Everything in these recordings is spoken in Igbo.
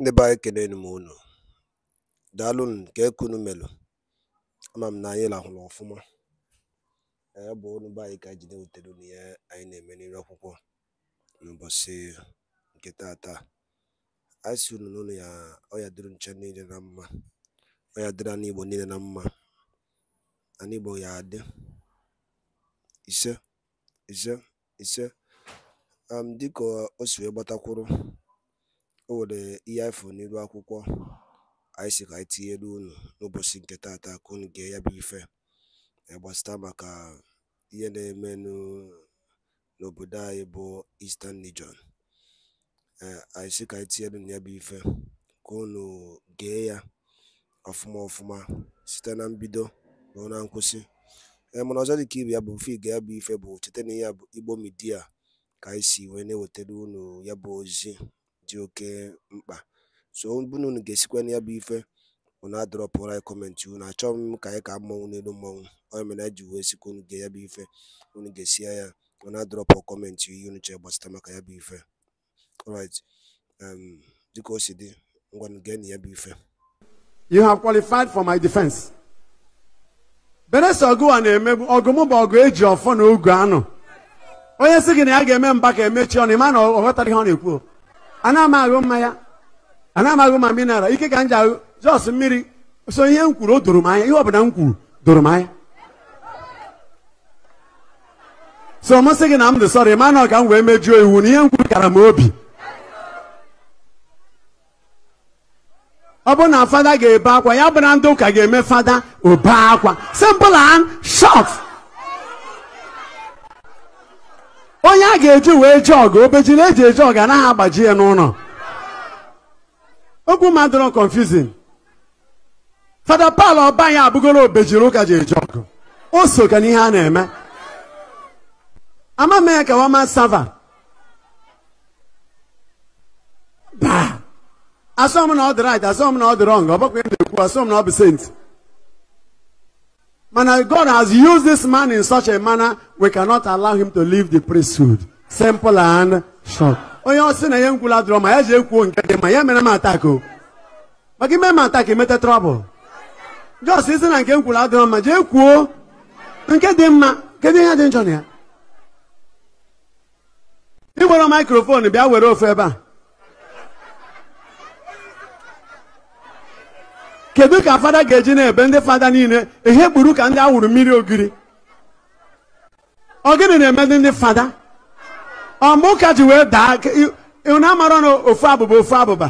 Ndị be anyị, ekenenu m unu. Daalụnụ ka eke unu melụ. Ama m na anyị rahụrụ ọfụma. Ee, ọ bụ unu be anyị ka anyị ji na-ewetara unu ihe anyị na-eme n'iru akwụkwọ n'ụbọchị nke taata. Anyị sị unu na unu ya ọ ya dịrị nche niile na mma, ọ ya dịrị ana Igbo niile na mma, ana Igbo ya adị ise ise ise. Dịka o si wee gbatakwuru, o nwere ihe anyị fụrụ n'iru akwụkwọ anyị sị ka anyị tinyere unu n'ụbọchị nke taata ka unu gee ya bụ ife gbasata maka ihe na-emenụ n'obodo anyị bụ Eastern Region. Ee, anyị sị ka anyị tinyere unu ya bụ ife ka unu gee ya ọfụma ọfụma site na mbido ruo na nkwụsị. Ee, mana ọzọ dịka ibe ya bụ mfe ige ya bụ ife bụ cheta na ihe a bụ Igbo Media ka anyị si wee na-ewetara unu ya bụ ozi dị oke mkpa. So ọ bụ na unu ga-esikwa na ya bụ ife unu adọrọpụrụ anyị comment unu. Achọghị m ka anyị ka mmọnwụ n'elu mmọnwụ, ọ mere anyị ji wee sị ka unu gee ya bụ ife, unu gesia ya unu adọrọpụ comment ihe unu chere gbasata maka ya bụ ife. Alright, dịka o si dị, ngwanụ geenụ ya bụ ife. You have qualified for my defense. Beresa ọgụ a na-emegbu ọgụ m bụ ọgụ eji ọfọ na ogu anụ. Onye sị gị na ya ga-eme mba ka emechi ọnụ, ịma na ọ ghọtara ihe ọ na-ekwu. Ana m aghụ mmanya, ana m aghụ ma mineral, ike ka m ji aghụ jos mmiri. So ihe m kwuru o doro m anya, ihe ọbụla m kwuru doro m anya. So m sị gị na m dị sọrọ, ịma na ọ ka m wee mejuo iwu na ihe m kwuru kara m obi. Ọ bụrụ na fada ga-ebe akwa, ya bụ na ndị ụka ga-eme fada obe akwa. Simple and short. Onye a ga-eji wee jee ọgụ, obejiri eji eje ọgụ anaghị agbaji ya n'ụlọ. Okwu m adịrọ confusing. Fada Paul Ọbanya abụgoro obejiri ụka ji eje ọgụ. O so ka n'ihe a na-eme. Ama m ya ka wama sava. Baa. Asọm na ọ dị right, asọm na ọ dị wrong, ọ bụkwa ihe na-ekwu, asọm na ọ bụ saint. Mana God has used this man in such a manner we cannot allow him to leave the priesthood. Simple and short. Onye ọ sị na ihe nkwula dụrọ ma ya ji ekwuo nke dị ma ya mere m attack o. Maka ime m attack emete trouble. Just isi na nke nkwula dụrọ ma jee kwuo nke dị mma, kedu ihe dị njọ na ya? Ị gwara microphone bịa were ofu ebe a. Kedu ka fada ga-eji na-ebe ndị fada niile ihe kpuru ka ndị awụrụ mmiri ogiri? Ọ gịnị na-eme ndị fada? Ọ mgbe ụka ji wee daa, unu amara na ofu abụba ofu abụba.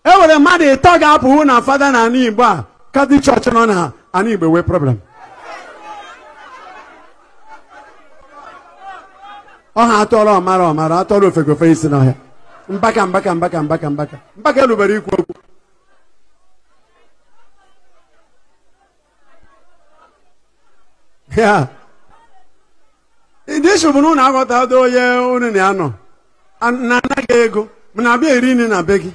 E nwere mmadụ ịtọ ga-apụwu na fada na ala Igbo a, Catholic Church nọ na ala Igbo wee problem. Ọ ha atọrọ ọmara ọmara, atọrọ ofegofe isi n'ọhịa. Mbaka mbaka mbaka mbaka mbaka. Mbaka erubere ikwu okwu. Ya ndị isi bụ na unu aghọtado onye unu na-anọ na anaghị ego m na-abịa eri nri na be gị.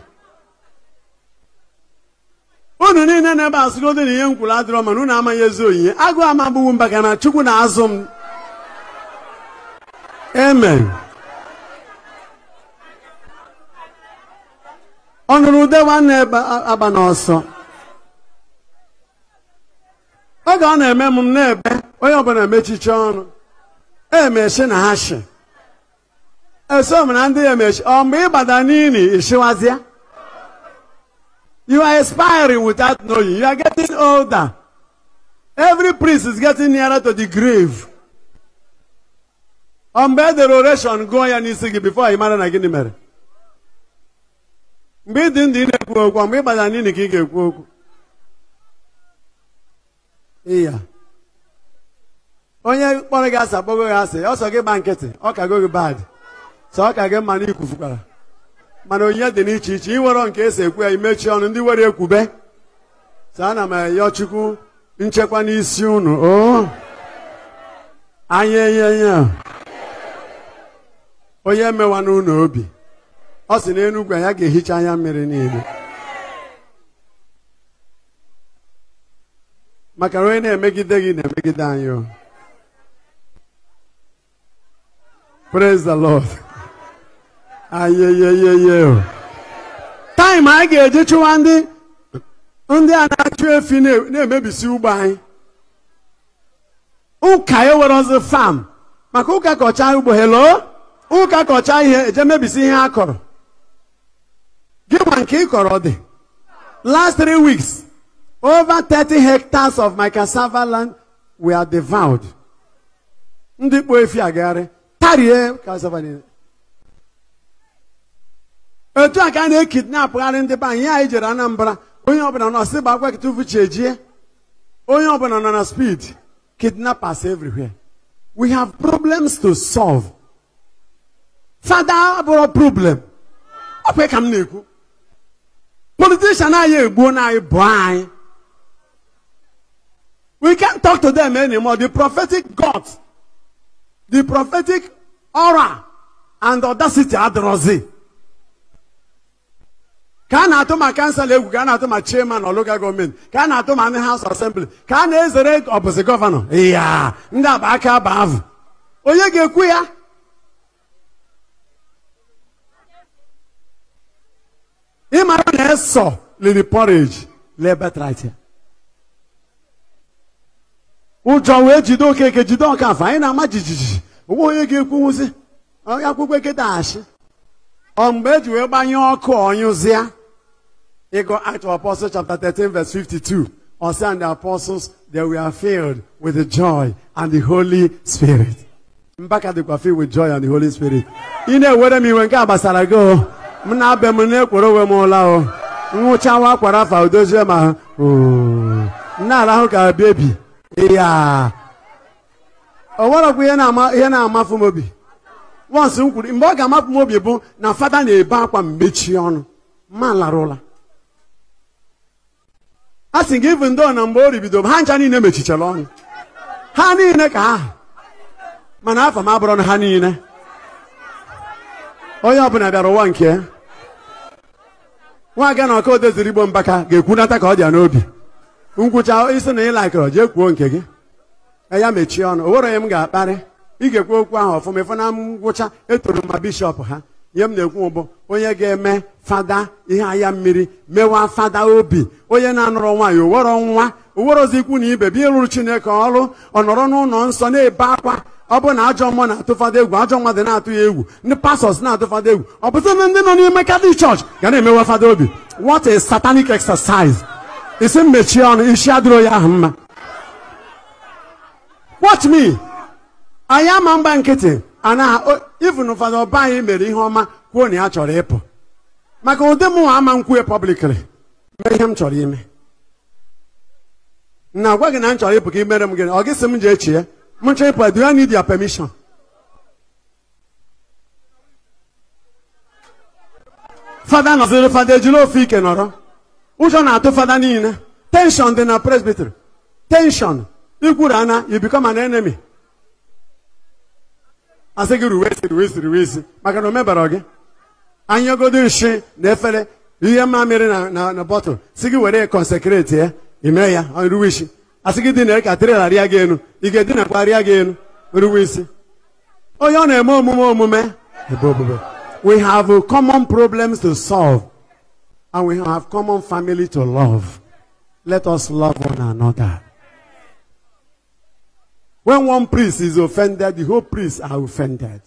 Unu niile na-ebe asụgodo na ihe m kwuru adịrọ mana unu amaghị ezi onyinye. Agụ amabụghị mbaka na Chukwu na-azụ m. Amen. Ọ nụrụ ude nwanne aba n'ọsọ. Oge ọ na-eme m na-ebe onye ọbụla emechiche ọnụ. Emechi na ha shi. Eso m na ndị emechi. Ọ mgbe ị gbada n'ili ịshịwazịa. You are expiring without knowing. You are getting older. Every priest is getting nearer to the grave. Ọ mgbe e dere oration gụọ ya n'isi gị before ị mara na gịnị mere. Mgbe ị dị ndụ ị na-ekwu okwu, mgbe ị gbada n'ili ka ị ga-ekwu okwu. Iya. Onye kpọrọ gị asị akpọgo gị asị, ọsọ gị gba nkịtị, ọ ka go gị bad. So ọ ka gị mma na ikwufukwara. Mana onyinye dị n'iche iche, ị nwere nke esi ekwu ya imechi ọnụ, ndị were ekwube. So ana m ayọ Chukwu nchekwa n'isi unu. O anya enye onye emewa n'ụlọ obi. Ọ sị na Enugwu ya ga-ehicha anya mmiri niile. Maka na onye na-emegide gị na-emegide anyị o. Praise the Lord. Ayeyeyeye. Time anyị ga-eji chụwa ndị a na-achụ efi na-emebisi ugbo anyị. Ụka ewerozi farm maka ụka kọchaa ugbo hello ụka kọchaa ihe eje mebisi ihe a kọrọ. Gị nwa nke ị kọrọ dị. Last 3 weeks, over 30 hectares of my cassava land were devoured. Ndị kpo efi agagharị tarie cassava niile. Etu a ka a na-ekidnapụgharị ndị be anyị. Anyị jere Anambra, onye ọbụla nọ sị gbakwa kịtụfuchi ejie, onye ọbụla nọ na speed, kidnappers everywhere. We have problems to solve. Fada abụrụ problem. Ọ kwe ka m na-ekwu. Politician anyị egbuo na anyị bụ anyị. We can't talk to them anymore. The prophetic God, the prophetic aura and audacity adịrọzi. Ka a na-atụ ma kansụl egwu, ka a na-atụ ma chairman or local government, ka a na-atụ ma ndị House Assembly, ka a na-ezere ọbụzi gọvanọ. Ya ndị aba aka aba avụ. Onye ga-ekwu ya? Ịmara na eso liri porridge lee birthright ya. Ụjọ wee jide Okeke, jide Ọkafọ, anyị na-ama jijiji. Onwe onye ga-ekwuwuzi akwụkwọ eketaghachi. Ọ mgbe eji wee gbanye ọkụ ọnyụzịa. Ịgụ Acts of Apostles chapter 13 verse 52. Ọ sị, and the apostles, they were filled with the joy and the Holy Spirit. Mbaka dịkwa filled with joy and the Holy Spirit. Ị na-ewere m iwe nke a gbasara gị o. M na-abịa m na-ekworo onwe m ụla o. Nwụchawa akwara afa udozie ma m na-arahụ ka bebi. Ya o nwerekwa ihe na-amafụ m obi. Once m kwuru mgbe ọ ga-amapụ m obi bụ na fada na-ebe akwa mmechi ọnụ ma lara ụla. A sị gị even though na mgbe o ribido ha ncha niile mechichara ọnụ ha niile ka ha, mana afọ m abụrụ na ha niile. Onye ọbụla bịara ụwa nke ya. Nwa aga na ọka odeziri Igbo Mbaka ga-ekwunata ka ọ dị ya n'obi. Nkwụcha isi na ị laikọrọ jee kwuo nke gị. Ya mechie ọnụ. O nwere onye m ga-akparị. Ị ga-ekwu okwu ahụ ọfụma. Ịfụ na ngwụcha etoro ma bishọp ha. Ihe m na-ekwu bụ onye ga-eme fada ihe anya mmiri mewa fada obi. Onye na-anụrụ nwaanyị owero nwa owerozi ikwu na ibe bịa ịrụrụ Chineke ọrụ, ọ nọrọ n'ụlọ nsọ na-ebe akwa. Ọ bụ na ajọ mmụọ na-atụ fada egwu, ajọ mmadụ na-atụ ya egwu, ndị pastors na-atụ fada egwu, ọ bụzi na ndị nọ n'ime Catholic Church ga na-emewa fada obi. What a satanic exercise. Isi mmechie ọnụ, isi adịrọ ya ahụ mma. Watch me. Anyị ama mgba nkịtị ana even fada ọba anyị mere ihe ọma kwuo na ya chọrọ ịpụ. Maka ụdị mụnwa ama nkwue publicly mee ihe m chọrọ ime. Na agwa gị na m chọrọ ịpụ ka ị mere m gịnị? Ọ gị sị m jee chie. M chọrọ ịpụ, do I need your permission? Fada nọziri fada ejiri ofe ike nọrọ. Ụjọ na-atụ fada niile. Tension dị na presbytery. Tension. Ikwuru ana, you become an enemy. Asị gị ruwe isi, ruwe isi, ruwe isi. Maka na o mebara gị. Anyagodo nshi na efere ihe mamịrị na bọtụl. Sị gị were consecrate ya, ime ya, ruwe isi. Asị gị dina ka trela rịa gị enu. Ị ga-edinakwa rịa gị enu, ruwe isi. Onye ọ na-eme omume omume, ebe omume. We have common problems to solve. And we have common family to love. Let us love one another. When one priest is offended, the whole priest are offended.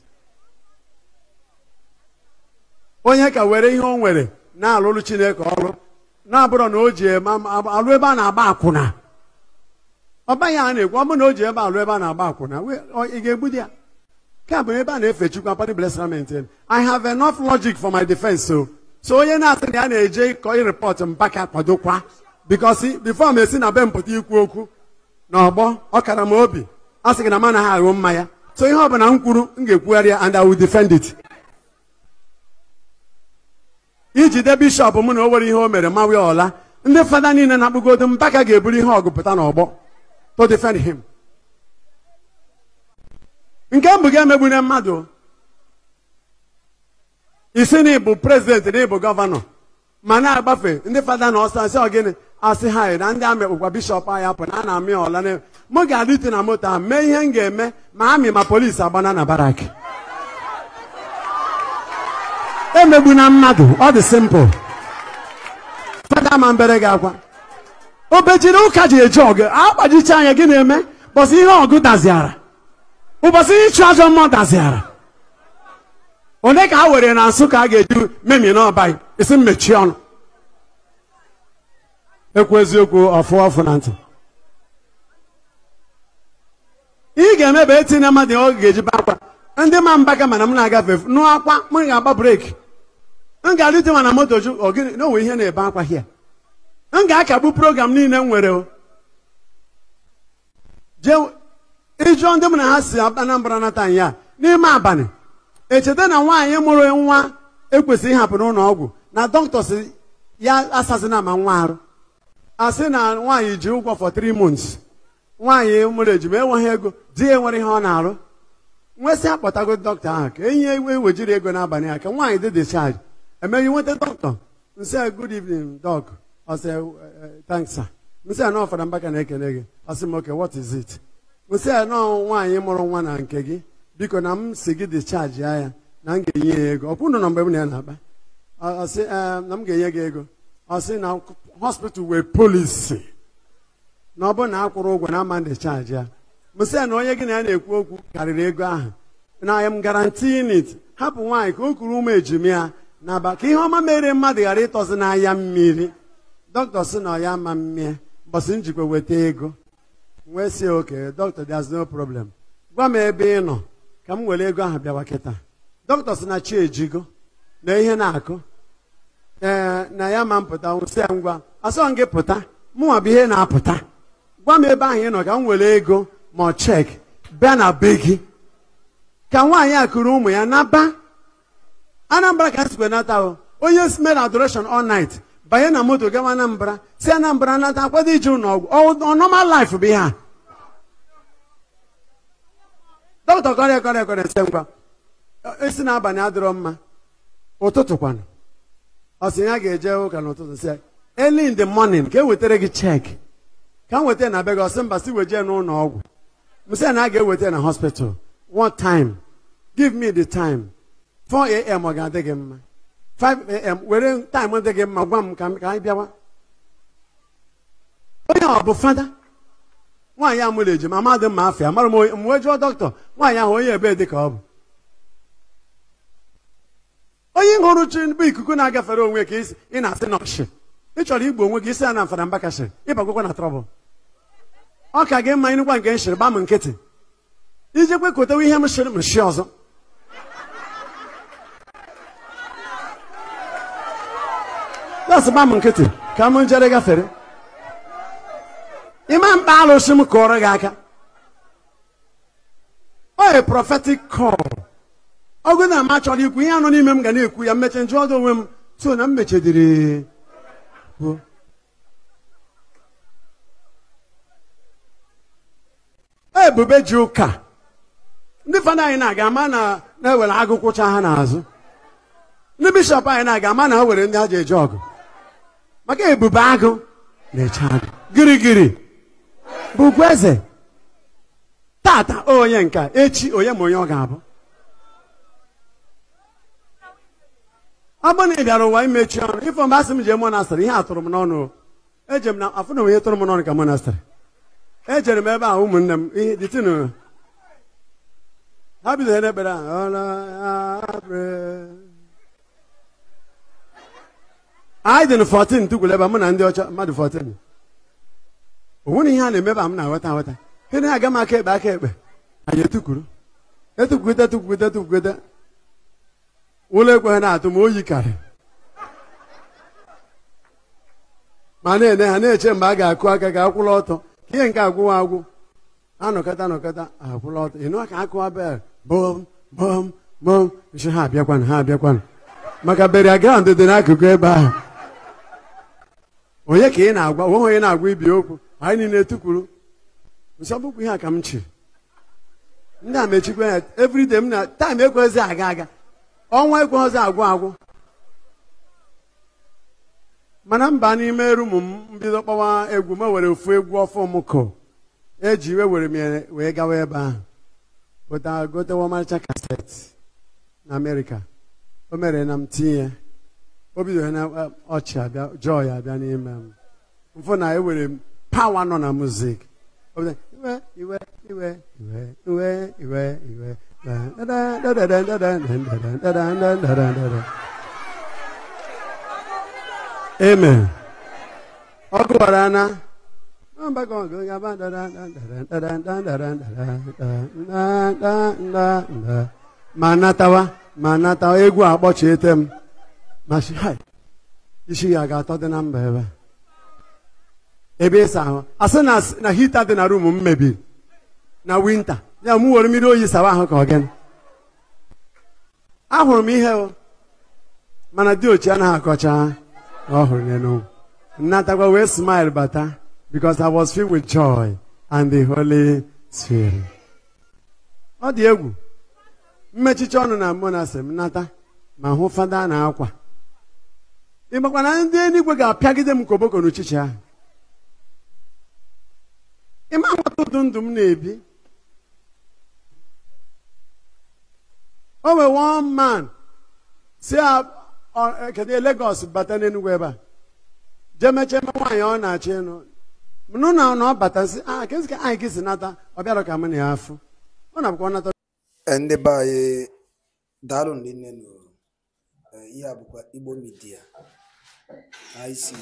Onye ka were ihe o nwere na-alụrụ Chineke ọrụ na-abụrụ na o ji alụ ebe a na-agba akwụna. Ọba ya a na-ekwu ọ bụrụ na o ji ebe alụ ebe a na-agba akwụna, ị ga-egbu di ya. Nke bụ ebe a na-efe Chukwu apati blessed. I have enough logic for my defense. So onye na-asị na ya na-eje ịkọ ịrịpọt Mbaka kwadokwa, because before m esi na be m pụta ikwu okwu n'ọgbọ ọ kara m obi a sị gị na m anaghị aghụ mmanya. So ihe ọbụla m kwuru m ga-ekwugharị ya and I will defend it. Ijide bishọp m na o nwere ihe o mere mawe ọla, ndị fada niile na-akpụgodo Mbaka ga-eburu ihe ọgụ pụta n'ọgbọ to defend him. Nke mbụ ga-emegbune mmadụ isi na ịbụ prezidenti na ịbụ gọvanọ ma na-agbafe ndị fada na ọsọ asị ogene asị ha na ndị amị kpụkwa bishọp anyị apụ na a na-amị ọla na m ga-adịte na moto ahụ mee ihe m ga-eme ma amị ma polisi agbana na barak. Emegbuna mmadụ, ọ dị simple. Fada ama mbere gị akwa. Obejiri ụka ji eje ọgụ akpajicha anya gị na-eme bọsị ihe ọgụ daziara. Ụbọchị ịchụ ajọ mmụọ daziara. Onye ka a were na Nsụka a ga-eji memie n'ọba isi mmechi ọnụ. Ekwu eziokwu ọfụ ọfụ na ntị. Ị ga-eme bụ etinye mmadụ ọ ga-eji ba akwa. Ndị ma Mbaka mana m na-agafe nụ akwa m ga-agba breki. M ga-alite ma na moto ju ogini na onwe ihe na-ebe akwa hia. M ga-akagbu program niile m nwere o. Jee ịjụọ ndị m na ha si Anambra nata ya n'ime abalị. Echeta na nwaanyị mụrụ nwa ekwesịghị ịhapụ n'ụlọ ọgwụ na dọkịta si ya asazina ma nwa arụ. Asị na nwaanyị ji ụgwọ for 3 months. Nwaanyị mụrụ ejima enweghị ego, di ya enwere ihe ọ na-arụ. Nwesị akpọtago dọkịta ahụ ka enyi ewejiri ego n'abalị a ka nwaanyị dị discharge. Emeghị nweta dọkịta. Nsị good evening doc. Ọ sị thanks sir. Nsị a nọ Fada Mbaka na-ekele gị. Ọ sị m okay, what is it? Nsị a nọ nwaanyị mụrụ nwa na nke gị. Biko na m si gị discharge ya na m ga-enye ya ego. Ọ kwụ nọ mgbe m na ya na-akpa. Ọ sị na m ga-enye gị ego. Ọ sị na hospital wee policy. Na ọ bụrụ na akwụrụ ụgwọ na ama discharge ya. M sị na onye gị na ya na-ekwu okwu karịrị ego ahụ. Na I am guaranteeing it. Hapụ nwaanyị ka o kuru ụmụ ejima ya n'aba ka ihe ọma mere mmadụ ghara ịtọzi n'anya mmiri. Dọkịta sị na ya ama mmie mbọsị njikwa weta ego. Wee sị okay, doctor, there's no problem. Gwa m ebe ị nọ ka m were ego ahụ bịawa kịta. Dọkịta sị na chi ejigo na ihe na-akụ. Ee, na ya ma mpụta sị ya ngwa asọ gị pụta mụnwa bụ ihe na-apụta. Gwa m ebe ahụ ị nọ ka m were ego ma ọ chek bịa na be gị. Ka nwaanyị a kuru ụmụ ya naba Anambra ka sikwe nata o. Onye mere adoration all night banye na moto gawa Anambra si Anambra nata akwado ije ụlọ ọgwụ. Ọ normal life bụ ihe a. Dọkịta kọrọ kọrọ kọrọ sị ngwa esi n'abalị adịrọ mma ụtụtụ kwanụ. Ọ sị ya ga-eje ụka n'ụtụtụ sị early in the morning ka e wetara gị chek ka m weta na be gị. Ọ sị mba si weje n'ụlọ ọgwụ. M sị na a ga-eweta na hospital. What time? Give me the time. 4 a.m. ọ ga-adị gị mma. 5 a.m. were time dị gị mma gwa m ka anyị bịawa. Onye ọ bụ fada? Nwaanyị a mụrụ ejima amadị mma afọ ya mara m wee jụọ dọkịta nwaanyị ahụ onye ebe dị ka ọ bụ. Onye hụrụ chi bụ ikuku na-agafere onwe ka ị na-asị na ọchị. Ị chọrọ igbu onwe gị isi ya na Fada Mbaka shịrị ịbagokwa na trọbụl. Ọ ka gị mma ịnụkwa nke nshịrị gba m nkịtị. Ijekwe kotewe ihe m shịrị m shi ọzọ. That's gba m nkịtị ka m jere gafere. Ịma mkpa alụsị m kụọrọ gị aka. Ọ a prophetic call. Ọgụ na ama chọrọ ikwu ihe anọ n'ime m ga na-ekwu ya mmeche njụ ọdụ onwe m so na m mechediri. Ebube ji ụka. Ndị fada anyị na-aga ama na na-ewere agụkwụcha ha n'azụ. Ndị bishọp anyị na-aga ama na ha were ndị ha ji eje ọgụ. Maka ebube agụ na-eche agụ. Girigiri bụkwa eze. Tata onye nka echi onye ma onye ọ ga-abụ. Ọ bụrụ na ị bịara ụwa imechi ọnụ ifo mgbe asị m jee monastrị ihe atụrụ m n'ọnụ. Eje m na afụ na onye tụrụ m n'ọnụ ka monastrị. Ejere m ebe ahụ ụmụnne m ihe dịtịnụ ha bidoro n'ekpere ahụ. Anyị dị na 14 tukwuru ebe mụ na ndị ọcha mmadụ 14. O nwere ihe a na-emebe m na-aghọta aghọta. Ihe na-aga m aka ekpe aka ekpe anyị etukwuru etukwugide tukwugide tukwugide ụlọ ekweghị na-atụ m oyi karị ma na-ene ha na-eche mgbe a ga-akụ aka ka akwụla ọtọ ka ihe nke agwụwa agwụ anọkọta anọkọta akwụla ọtọ ịnụ aka akụwa bel bom bom bom nshi ha abịakwanụ ha abịakwanụ maka beria ground dị n'akụkụ ebe ahụ. Onye ka ị na-agwa onwe onye na-agwa ibi okwu anyị niile etukwuru nsọ bụkwa ihe a ka m chiri ndị a mechikwa ya everyday m na taịm ekweghịzi aga aga ọnwa ekweghịzi agwụ agwụ. Mana mba n'ime rumu m mbido kpọwa egwu m were ofu egwu ọfọ m kụ eji iwe were m wee gawa ebe ahụ pụta gotewa ọmarịcha kaseti na Amerịka. O mere na m tinye O bidoro na ọchị abịa, joy abịa n'ime m. Mfụ na ewere m power nọ na music. O bido, iwe iwe iwe iwe iwe iwe iwe Amen. Ọ gụwara na ma natawa ma natawa egwu akpọchiete m ma sị hai isi ya ga-atọ dị na mba ebe ebe ịsa ahụ asị na hita dị na rum m mebiri na winta ya mụ were mmiri oyi sawa ahụ ka ọ gịnị ahụrụ m ihe o mana dị ochi anaghị akọcha ọ hụrụ n'elu nnatakwa wee smile bata because I was filled with joy and the Holy Spirit. Ọ dị egwu mmechicha ọnụ na mmụọ na asị m nata ma hụ fada na akwa ị makwa na ndị eluigwe ga-apịagide m koboko n'uchichi ahụ ịma nghọta ụdị ndụ m na-ebi. O nwere one man si kedu Lagos bata n'Enugwu ebe a jee mechie eme nwaanyị ọ na-achọ ịnụ nụ na ọ bata si a kezi ka anyị si nata ọ bịara ka m na ya afụ ọ na-abụkwa ọ nata. Ndị be anyị daalụ nne nụ. Ihe a bụkwa Igbo Media anyị si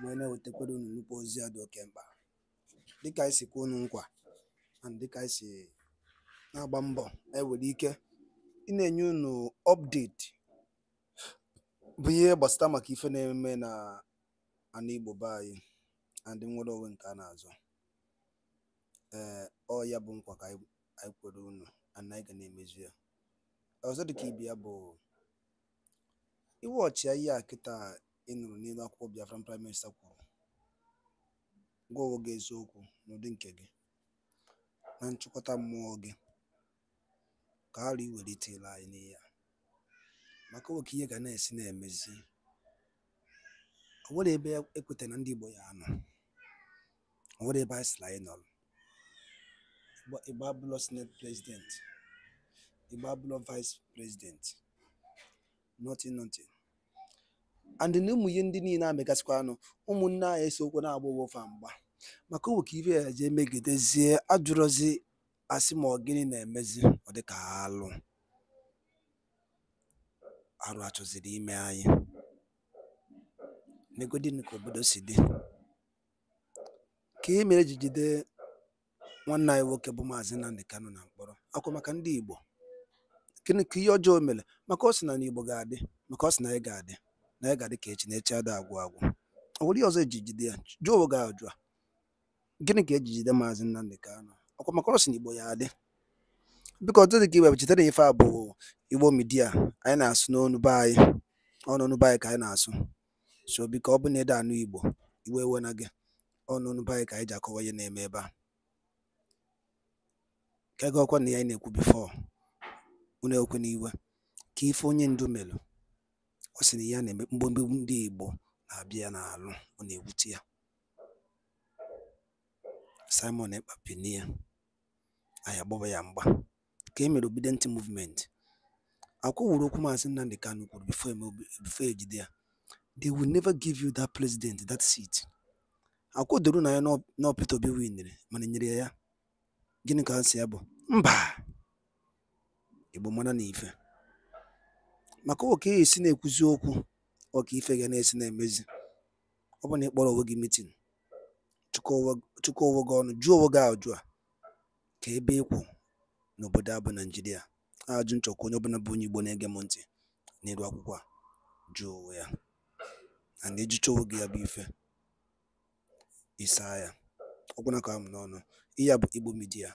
wee na-ewetakwara unu nnukwu ozi a dị oke mkpa dịka anyị si kwuo unu nkwa and dịka anyị si na-agba mbọ ewere ike ị na-enye unu update bụ ihe gbasara maka ife na-eme na ana Igbo be anyị and nwere onwe nke a na-azọ. Ee, ọ ya bụ nkwa ka anyị kwere unu and anyị ga na-emezu ya. Ọzọ dịka ibe ya bụ iwe ọchịa ihe a kịta ị nụrụ n'elu akwụkwọ Biafran Prime Minister kwuru, gwa onwe gị eziokwu n'ụdị nke gị na nchịkọta mmụọ gị ka ghara iwelite ile anyị n'ihe a maka oke ihe ga na-esi na-emezi. O nwere ebe ekweta na ndị Igbo ya anọ, o nwere ebe anyị sịrị anyị nọrọ. Igbo abụlọ senate president, Igbo abụlọ vice president, nothing nothing. And na ụmụ ihe ndị niile amegasịkwa anụ ụmụnne anyị esokwe na-agba owofa mgba maka owe ka ife ya jee megidezie ajụrụzi asị ma ọ gịnị na-emezi ọ dị ka alụ arụ achọziri ime anyị. Negodin ka obodo si dị ka e mere ji jide nwanne anyị nwoke bụ Maazị Nnamdi Kanu na mkpọrọ akwa maka ndị Igbo. Gịnị ka ihe ọjọọ mere? Maka ọ sị na Igbo ga-adị, maka ọ sị na anyị ga-adị, na anyị ga-adị ka echi na echi ada agwụ agwụ. Ọ nwere ihe ọzọ eji jide ya? Jụọ onwe gị ajụ a, gịnị ka eji jide Maazị Nnamdi Kanu? Ọkwa maka ọ sị na Igbo ya adị. Biko ọtụtụ dị ka iwe chetara ife a bụ Igbo Media anyị na-asụ n'onu be anyị, ọ n'onu be anyị ka anyị na-asụ. So biko ọ bụ na ede anụ Igbo iwe ewe na gị, ọ n'onu be anyị ka anyị ji akọwa ihe na-eme ebe a. Ka ego ọkwa na ya anyị na-ekwu before unu ekwe n'iwe ka ife onye ndu melụ ọ sị na ya na-eme mgbomgbe ndị Igbo na-abịa ya n'alụ, ọ na-ewute ya. Simon Ekpa penie anyị agbaba ya mgba ka e mere Obidient movement. Akwụwụrụ okwu Maazị Nnamdi Kanu kwuru before ejide ya, they will never give you that president that seat. Akwụdoro na ya na Peter Obi winere mana nyere ya gịnị ka ha si ya bụ mba Igbo mara na ife maka ọ ka esi na-ekwuzi okwu ọ ka ife ga na-esi na-emezi. Ọ bụ na ị kpọrọ onwe gị meeting, chịkọ onwe gị ọnụ, jụọ onwe gị ajụ a ka ebe ịkwụ n'obodo a bụ Naijiria. Ajụ nchọkwa onye ọbụla bụ onye Igbo na-ege m ntị n'elu akwụkwọ a jụọ onwe ya and ejicha onwe gị ya bụ ife isaa ya ọgwụna ka m n'ọnụ. Ihe a bụ Igbo Media.